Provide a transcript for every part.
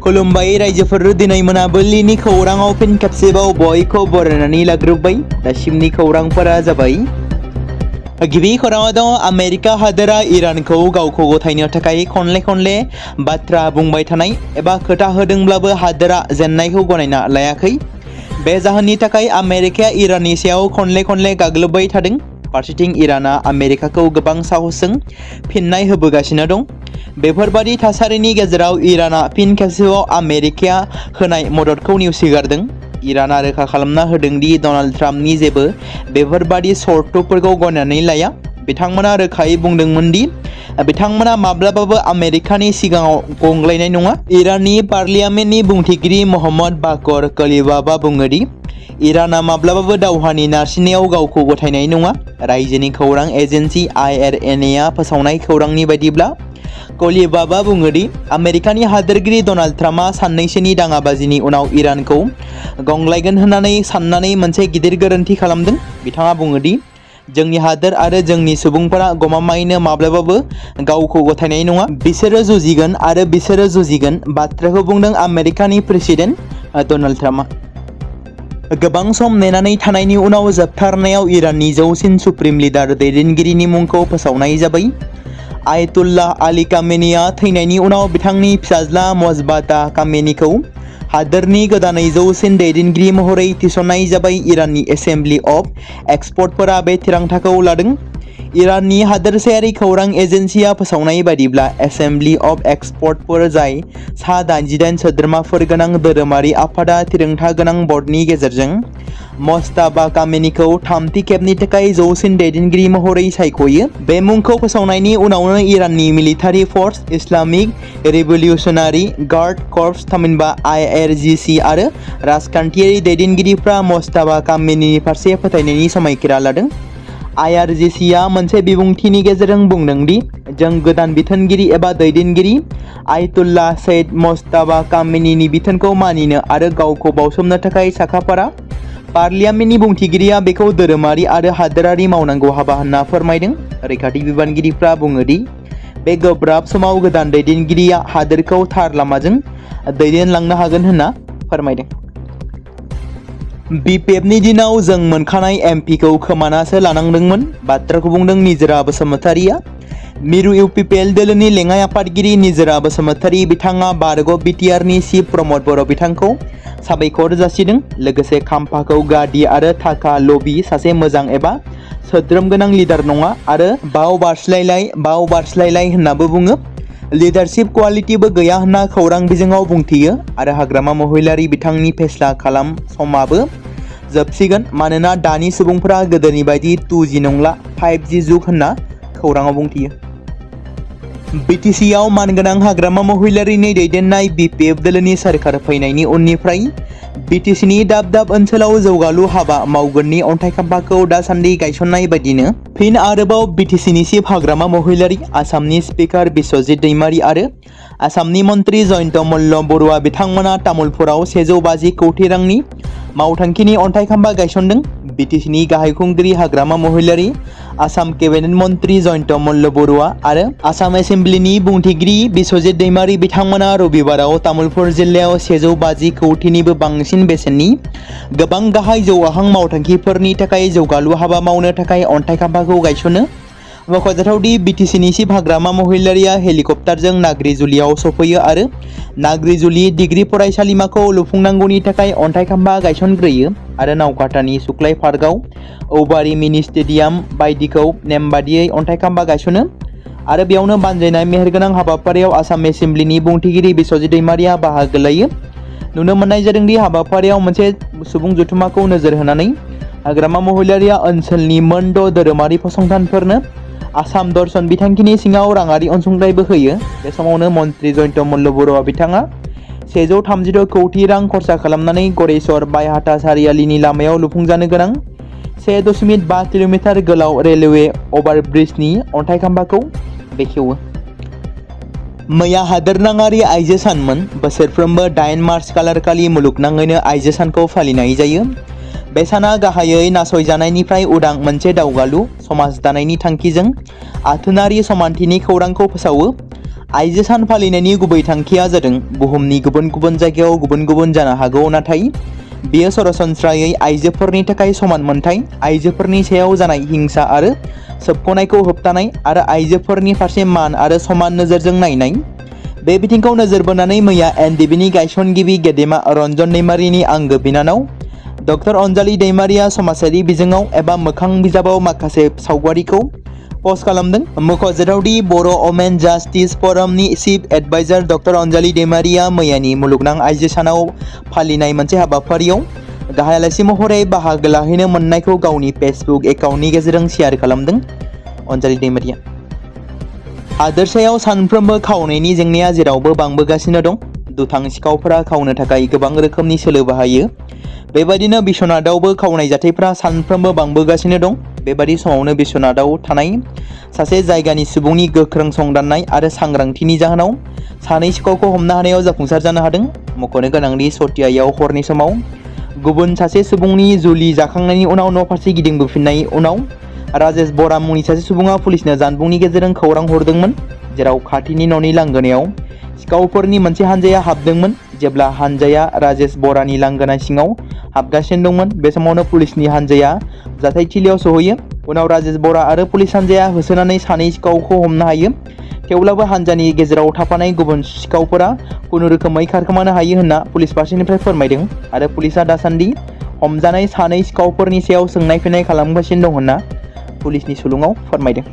खुलुमबाय रायजोफोर दिनै मोनाबिलिनि खौराङाव फिन खेबसेबाव बयखौ बरायनानै लाग्रोबाय। दासिमनि खौरांफोरा जाबाय। गिबि खौराङाव दं आमेरिका हादोरा इरानखौ गावखौ गथायनो थाखाय खनले बाथ्रा बुंबाय थानाय एबा खोथा होदोंब्लाबो हादोरा जेननायखौ गनायना लायाखै। बे जाहोननि थाखाय आमेरिकाया इराननि सायाव खनले गाग्लोबबाय थादों। फारसेथिं इराना आमेरिकाखौ गोबां साहसजों फिननाय होबोगासिनो दं। बेफोरबादि थासारिनि गेजेराव इराना फिन खेबसेबाव आमेरिकाया होनाय मददखौ नेवसिगारदों। इराना रोखा खालामना होदों दि डनाल्ड ट्राम्पनि जेबो बेफोरबादि सर्तफोरखौ गनायनानै लाया। बिथांमोना रोखायै बुंदोंमोन दि बिथांमोना माब्लाबाबो आमेरिकानि सिगाङाव गंग्लायनाय नङा। इराननि पार्लियामेन्टनि बुंथिगिरि मोहम्मद बाकर खलीबाफआ बुङो दि इराना माब्लाबाबो दावहानि नारसिननायाव गावखौ गथायनाय नङा। रायजोनि खौरां एजेन्सि IRNA फोसावनाय खौरांनि बायदिब्ला खलीबाफआ बुङो दि आमेरिकानि हादोरगिरि डनाल्ड ट्राम्पआ साननैसोनि दाङाबाजिनि उनाव इरानखौ गंग्लायगोन होननानै साननानै मोनसे गिदिर गोरोन्थि खालामदों। बिथाङा बुङो दि जोंनि हादोर आरो जोंनि सुबुंफोरा गमामायैनो माब्लाबाबो गावखौ गथायनाय नङा। बिसोरो जुजिगोन आरो बिसोरो जुजिगोन बाथ्राखौ बुंदों आमेरिकानि प्रेसिडेन्ट डनाल्ड ट्राम्पआ। गोबां सम नेनानै थानायनि उनाव जोबथारनायाव इराननि जौसिन सुप्रिम लिडार दैदेनगिरिनि मुंखौ फोसावनाय जाबाय। आयतुल्लाह आली खामेनीआ थैनायनि उनाव बिथांनि फिसाज्ला मजबाता खामेनीखौ हादोरनि गोदानै जौसिन दैदेनगिरि महरै थिसननाय जाबाय। इराननि एसेम्बलि अफ एक्सपर्टफोरा बे थिरांथाखौ लादों। इराननि हादोरसायारि खौरां एजेन्सिया फोसावनाय बायदिब्ला एसेम्बलि अफ एक्सपर्टफोर जाय सा-88 सोद्रोमाफोर गोनां धोरोमारि आफादा थिरांथा गोनां बर्डनि गेजेरजों मजताबा खामेनीखौ थामथि खेबनि थाखाय जौसिन दैदेनगिरि महरै सायख'यो। बे मुंखौ फोसावनायनि उनावनो इराननि मिलिटारि फर्स, इस्लामिक रिभलिउसनारि गार्ड कर्प्स थामहिनबा IRGC आरो राजखान्थियारि दैदेनगिरिफ्रा मजताबा खामेनीनि फारसे फोथायनायनि समायखिरा लादों। IRGCआ मोनसे बिबुंथिनि गेजेरजों बुंदों दि जों गोदान बिथोनगिरि एबा दैदेनगिरि आयतुल्लाह सैयद मजताबा खामेनीनि बिथोनखौ मानिनो आरो गावखौ बावसोमनो थाखाय साखाफारा। पार्लियामेन्टनि बुंथिगिरिया बेखौ धोरोमारि आरो हादोरारि मावनांगौ हाबा होनना फोरमायदों। रैखाथि बिबानगिरिफ्रा बुङो दि बे गोब्राब समाव गोदान दैदेनगिरिया हादोरखौ थार लामाजों दैदेनलांनो हागोन होनना फोरमायदों। BPFनि दिनाव जों मोनखानाय MP खौ खोमानासो लानांदोंमोन। बाथ्राखौ बुंदों निजोरा बसुमतारीआ। मिरु UPPL दोलोनि लेङाइ आफादगिरि निजोरा बसुमतारी बिथाङा बारग' BTRनि चिफ प्रमद बर' बिथांखौ साबायखर जासिदों। लोगोसे खाम्फाखौ गादि आरो थाखा लबि सासे मोजां एबा सोद्रोम गोनां लिडार नङा आरो बाव बारस्लायलाय होननाबो बुङो। लिडारशिप क्वालिटिबो गैया होनना खौरां बिजोङाव बुंथियो आरो हाग्रामा महिलारि बिथांनि फेस्ला खालाम समाबो जोबसिगोन मानोना दानि सुबुंफोरा गोदोनि बायदि 2G नंला 5G जुग होनना खौराङाव बुंथियो। BTCआव मानगोनां हाग्रामा महिलारिनि दैदेननाय BPF दोलोनि सोरखार फैनायनि उननिफ्राय BTCनि दाब ओनसोलाव जौगालु हाबा मावगोननि अन्थाइ खाम्फाखौ दासान्दि गायसननाय बायदिनो फिन आरोबाव BTCनि चिफ हाग्रामा महिलारि, आसामनि स्पिकार बिश्वजित दैमारी आरो आसामनि मन्त्रि जयन्त मल्ल बरुवा बिथांमोना तामुलपुराव 150 कौटि रांनि मावथांखिनि अन्थाइ खाम्फा गायसनदों। BTCनि गाहाय खुंगिरि हाग्रामा महिलारि, आसाम केबिनेट मन्त्रि जयन्त मल्ल बरुवा आरो आसाम एसेम्बलिनि बुंथिगिरि बिश्वजित दैमारी बिथांमोना रबिबाराव तामुलपुर जिल्लायाव 150 कौटिनिबो बांसिन बेसेननि गोबां गाहाय जौगाहां मावथांखिफोरनि थाखाय जौगालु हाबा मावनो थाखाय अन्थाइ खाम्फाखौ गायसनो। मख'जाथावदि BTCनि चिफ हाग्रामा महिलारिया हेलिकप्टारजों नाग्रिजुलियाव सफैयो आरो नाग्रिजुलि डिग्री फरायसालिमाखौ लुफुंनांगौनि थाखाय अन्थाइ खाम्फा गायसनग्रोयो आरो नावकाटानि सुक्लाय पार्कआव औबारि मिनि स्टेडियाम बायदिखौ नेमबादियै अन्थाइ खाम्फा गायसनो आरो बेयावनो बानजायनाय मेहेरगोनां हाबाफारियाव आसाम एसेम्बलिनि बुंथिगिरि बिश्वजित दैमारीया बाहागो लायो। नुनो मोननाय जादोंदि हाबाफारियाव मोनसे सुबुं जथुम्माखौ नोजोर होनानै हाग्रामा महिलारिया ओनसोलनि मोन 6 धोरोमारि फसंथानफोरनो आसाम दर्शन बिथांखिनि सिङाव राङारि अनसुंथाइबो होयो। बे समावनो मन्त्रि जयन्त मल्ल बरुवा बिथाङा 136 कौटि रां खरसा खालामनानै गरेस्वर बायहाटा सारियालिनि लामायाव लुफुंजानो गोनां 1.5 किल'मिटार गोलाव रेलवे अभारब्रिजनि अन्थाइ खाम्फाखौ बेखेवो। मैया हादोरनाङारि आइजो सानमोन। बोसोरफ्रोमबो 8 मार्च खालारखालि मुलुगनाङैनो आइजो सानखौ फालिनाय जायो। बे साना गाहायै नासयजानायनिफ्राय उदां मोनसे दावगालु समाज दानायनि थांखिजों आथोनारि समानथिनि खौरांखौ फोसावो। आइजो सान फालिनायनि गुबै थांखिया जादों बुहुमनि गुबुन गुबुन जायगायाव गुबुन गुबुन जानो हागौ, नाथाय बेयो सरासनस्रायै आइजोफोरनि थाखाय समान मोनथाय, आइजोफोरनि सायाव जानाय हिंसा आरो सोबख'नायखौ होबथानाय आरो आइजोफोरनि फारसे मान आरो समान नोजोरजों नायनाय। बे बिथिंखौ नोजोर बोनानै मैया एनडिबिनि गायसनगिरि गेदेमा रन्जन दैमारिनि आंगो बिनानाव डक्टर अनजालि दैमारिया समाजारि बिजोङाव एबा मोखां बिजाबाव माखासे सावगारिखौ पस्ट खालामदों। मख'जाथावदि बर' वमेन जास्टिस फरमनि chief adviser doctor Anjali Daimari मैयानि मुलुगनां आइजो सानाव फालिनाय मोनसे हाबाफारियाव गाहाय आलासि महरै बाहागो लाहैनो मोननायखौ गावनि फेसबुक एकाउन्टनि गेजेरजों शेयार खालामदों। अनजालि दैमारिया हादोरसायाव सानफ्रोमबो खावनायनि जेंनाया जेरावबो बांबोगासिनो दं। दुथां सिखावफोरा खावनो थाखाय गोबां रोखोमनि सोलो बाहायो। बेबायदिनो बिश्वनाथावबो खावनाय जाथायफोरा सानफ्रोमबो बांबोगासिनो दं। बेबादि समावनो बिश्वनाथाव थानाय सासे जायगानि सुबुंनि गोख्रों संदाननाय आरो सांग्रांथिनि जाहोनाव सानै सिखावखौ हमनो हानायाव जाफुंसार जानो हादों। मख'नो गोनांदि सतियायाव हरनि समाव गुबुन सासे सुबुंनि जुलि जाखांनायनि उनाव न'फारसे गिदिंबोफिननाय उनाव राजेश बरा मुंनि सासे सुबुङा पुलिसनो जानबुंनि गेजेरजों खौरां हरदोंमोन, जेराव खाथिनि न'नि लांगोनायाव सिखावफोरनि मोनसे हानजाया हाबदोंमोन। जेब्ला हानजाया राजेश बरानि लांगोना सिङाव हाबगासिनो दंमोन, बे समावनो पुलिसनि हानजाया जाथायथिलियाव सहैयो। उनाव राजेश बरा आरो पुलिस हानजाया होसोनानै सानै सिखावखौ हमनो हायो। थेवब्लाबो हानजानि गेजेराव थाफानाय गुबुन सिखावफोरा खुनुरोखोमै खारखोमानो हायो होनना पुलिस फारसेनिफ्राय फोरमायदों आरो पुलिसआ दासान्दि हमजानाय सानै सिखावफोरनि सायाव सोंनाय फिननाय खालामगासिनो दं होनना पुलिसनि सुलुङाव फोरमायदों।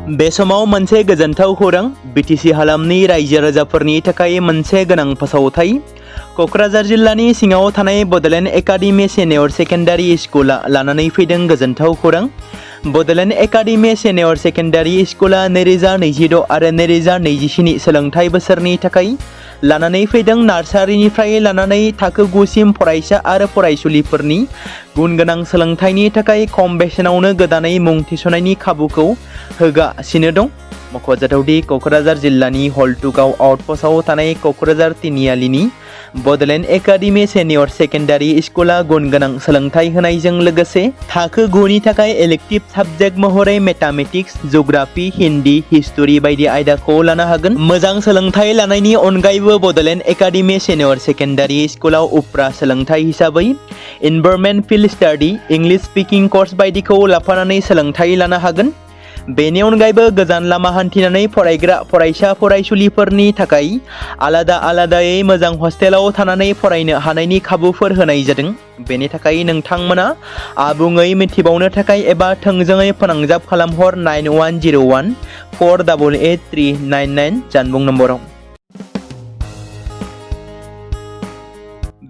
बे समाव मोनसे गोजोनथाव खौरां। बिटिसि हालामनि रायजो राजाफोरनि थाखाय मोनसे गोनां फोसावथाय। क'क्राझार जिल्लानि सिङाव थानाय बड'लेण्ड एकाडेमि सिनियर सेकेन्डारि स्कुला लानानै फैदों गोजोनथाव खौरां। बड'लेण्ड एकाडेमि सिनियर सेकेन्डारि स्कुला 2026 आरो 2027 सोलोंथाइ बोसोरनि थाखाय लानानै फैदों नार्सारिनिफ्राय लानानै थाखो 9 सिम फरायसा आरो फरायसुलिफोरनि गुन गोनां सोलोंथाइनि थाखाय खम बेसेनावनो गोदानै मुं थिसननायनि खाबुखौ होगासिनो दं। मख'जाथावदि क'क्राझार जिल्लानि हल्टुगाव आउटपस्टआव थानाय क'क्राझार तिनिआलिनि बड'लेण्ड एकाडेमि सिनियर सेकेन्डारि स्कुला गुन गोनां सोलोंथाइ होनायजों लोगोसे थाखो 9 नि थाखाय इलेक्टिभ साबजेक्ट महरै मेथामेटिक्स, जिअ'ग्राफि, हिन्दी, हिस्टरि बायदि आयदाखौ लानो हागोन। मोजां सोलोंथाइ लानायनि अनगायैबो बड'लेण्ड एकाडेमि सिनियर सेकेन्डारि स्कुलाव उफ्रा सोलोंथाइ हिसाबै environment field study, English speaking course बायदिखौ लाफानानै सोलोंथाइ लानो हागोन। बेनि अनगायैबो गोजान लामा हान्थिनानै फरायग्रा फरायसा फरायसुलिफोरनि थाखाय आलादा आलादायै मोजां हस्टेलाव थानानै फरायनो हानायनि खाबुफोर होनाय जादों। बेनि थाखाय नोंथांमोना आबुङै मिथिबावनो थाखाय एबा थोंजोङै फोनांजाब खालामहर 9101 488 399 जानबुं नम्बराव।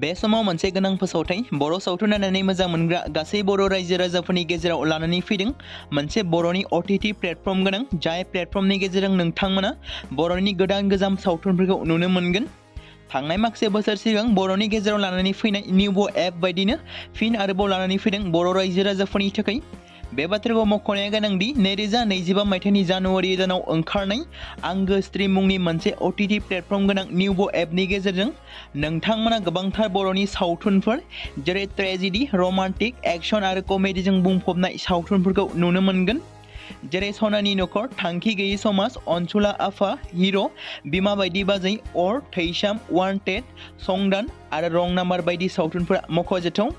बे समाव मोनसे गोनां फोसावथाय। बर' सावथुन नायनानै मोजां मोनग्रा गासै बर' रायजो राजाफोरनि गेजेराव लानानै फैदों मोनसे बर'नि OTT प्लेटफर्म गोनां, जाय प्लेटफर्मनि गेजेरजों नोंथांमोना बर'नि गोदान गोजाम सावथुनफोरखौ नुनो मोनगोन। थांनाय माखासे बोसोर सिगां बर'नि गेजेराव लानानै फैनाय निउबो एप बायदिनो फिन आरोबाव लानानै फैदों बर' रायजो राजाफोरनि थाखाय। बे बाथ्राखौ मख'नाया गोनांदि 2025 मायथाइनि जानुवारि दानाव ओंखारनाय आंगो स्ट्रिम मुंनि मोनसे OTT प्लेटफर्म गोनां निउबो एपनि गेजेरजों नोंथांमोना गोबांथार बर'नि सावथुनफोर जेरै ट्रेजेडि, रमान्टिक, एक्सन आरो कमेडिजों बुंफबनाय सावथुनफोरखौ नुनो मोनगोन। जेरै सनानि नखर, थांखि गैयै समाज, अनसुला आफा, हिर', बिमा बायदि बाजै, अर, थैसाम, वान्टेड, संदान आरो रं नाम्बार बायदि सावथुनफोरा मख'जाथाव।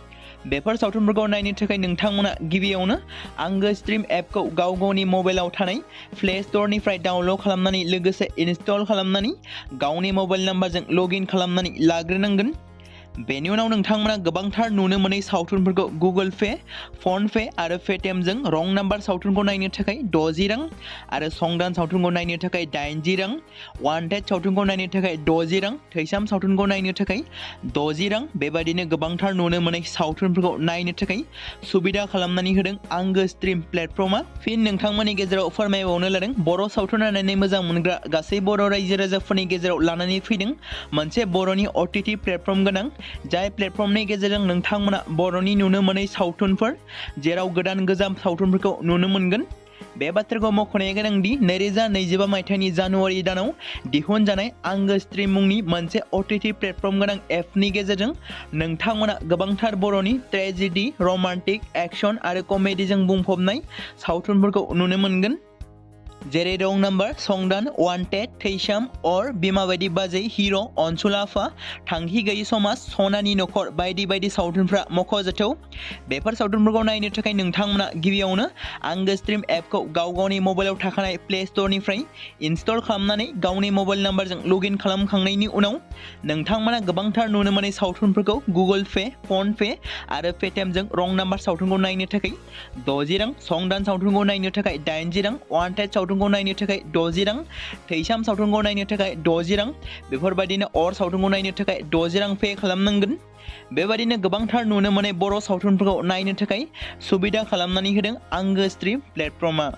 बेफोर सावथुनफोरखौ नायनो थाखाय नोंथांमोना गिबियावनो आंगो स्ट्रिम एपखौ गाव गावनि मबाइलाव थानाय प्ले स्ट'रनिफ्राय डाउनल'ड खालामनानै लोगोसे इनस्टल खालामनानै गावनि मबाइल नाम्बारजों लगइन खालामनानै लाग्रोनांगोन। बेनि उनाव नोंथांमोना गोबांथार नुनो मोनै सावथुनफोरखौ गुगोल पे, फन पे आरो पेटिएमजों रं नाम्बार सावथुनखौ नायनो थाखाय 60 रां आरो संदान सावथुनखौ नायनो थाखाय 80 रां, वान्टेड सावथुनखौ नायनो थाखाय 60 रां, थैसाम सावथुनखौ नायनो थाखाय 60 रां बेबायदिनो गोबांथार नुनो मोनै सावथुनफोरखौ नायनो थाखाय सुबिदा खालामनानै होदों आंगो स्ट्रिम प्लेटफर्मा। फिन नोंथांमोननि गेजेराव फोरमायबावनो लादों बर' सावथुन नायनानै मोजां मोनग्रा गासै बर' रायजो राजाफोरनि गेजेराव लानानै फैदों मोनसे बर'नि OTT प्लेटफर्म गोनां, जाय प्लेटफर्मनि गेजेरजों नोंथांमोना बर'नि नुनो मोनै सावथुनफोर जेराव गोदान गोजाम सावथुनफोरखौ नुनो मोनगोन। बे बाथ्राखौ मख'नाया गोनांदि 2025 मायथाइनि जानुवारि दानाव दिहुनजानाय आंगो स्ट्रिम मुंनि मोनसे OTT प्लेटफर्म गोनां एपनि गेजेरजों नोंथांमोना गोबांथार बर'नि ट्रेजेडी, रमान्टिक, एक्शन आरो कमेडीजों बुंफबनाय सावथुनफोरखौ नुनो मोनगोन। जेरै रं नाम्बार, संदान, वान्टेड, थैसाम, अर, बिमा बायदि बाजै, हिर', अनसुल आफा, थांखि गैयि समाज, सनानि नखर बायदि बायदि सावथुनफ्रा मख'जाथाव। बेफोर सावथुनफोरखौ नायनो थाखाय नोंथांमोना गिबियावनो आंगो स्ट्रिम एपखौ गावनि मबाइलाव थाखानाय प्ले स्ट'रनिफ्राय इनस्टल खालामनानै गावनि मबाइल नाम्बारजों लगइन खालामखांनायनि उनाव नोंथांमोना गोबांथार नुनो मोननाय सावथुनफोरखौ गुगोल पे, फन पे आरो पेटिएमजों रं नाम्बार सावथुनखौ नायनो थाखाय 60 रां, संदान सावथुनखौ नायनो थाखाय 80 रां, वान्टेड सावथुनखौ नायनो थाखाय 60 रां, थैसाम सावथुनखौ नायनो थाखाय 60 रां, बेफोरबायदिनो अर सावथुनखौ नायनो थाखाय 60 रां पे खालामनांगोन। बेबायदिनो गोबांथार नुनो मोननाय बर' सावथुनफोरखौ नायनो थाखाय सुबिदा खालामनानै होदों आंगो स्ट्रिम प्लेटफर्मआ।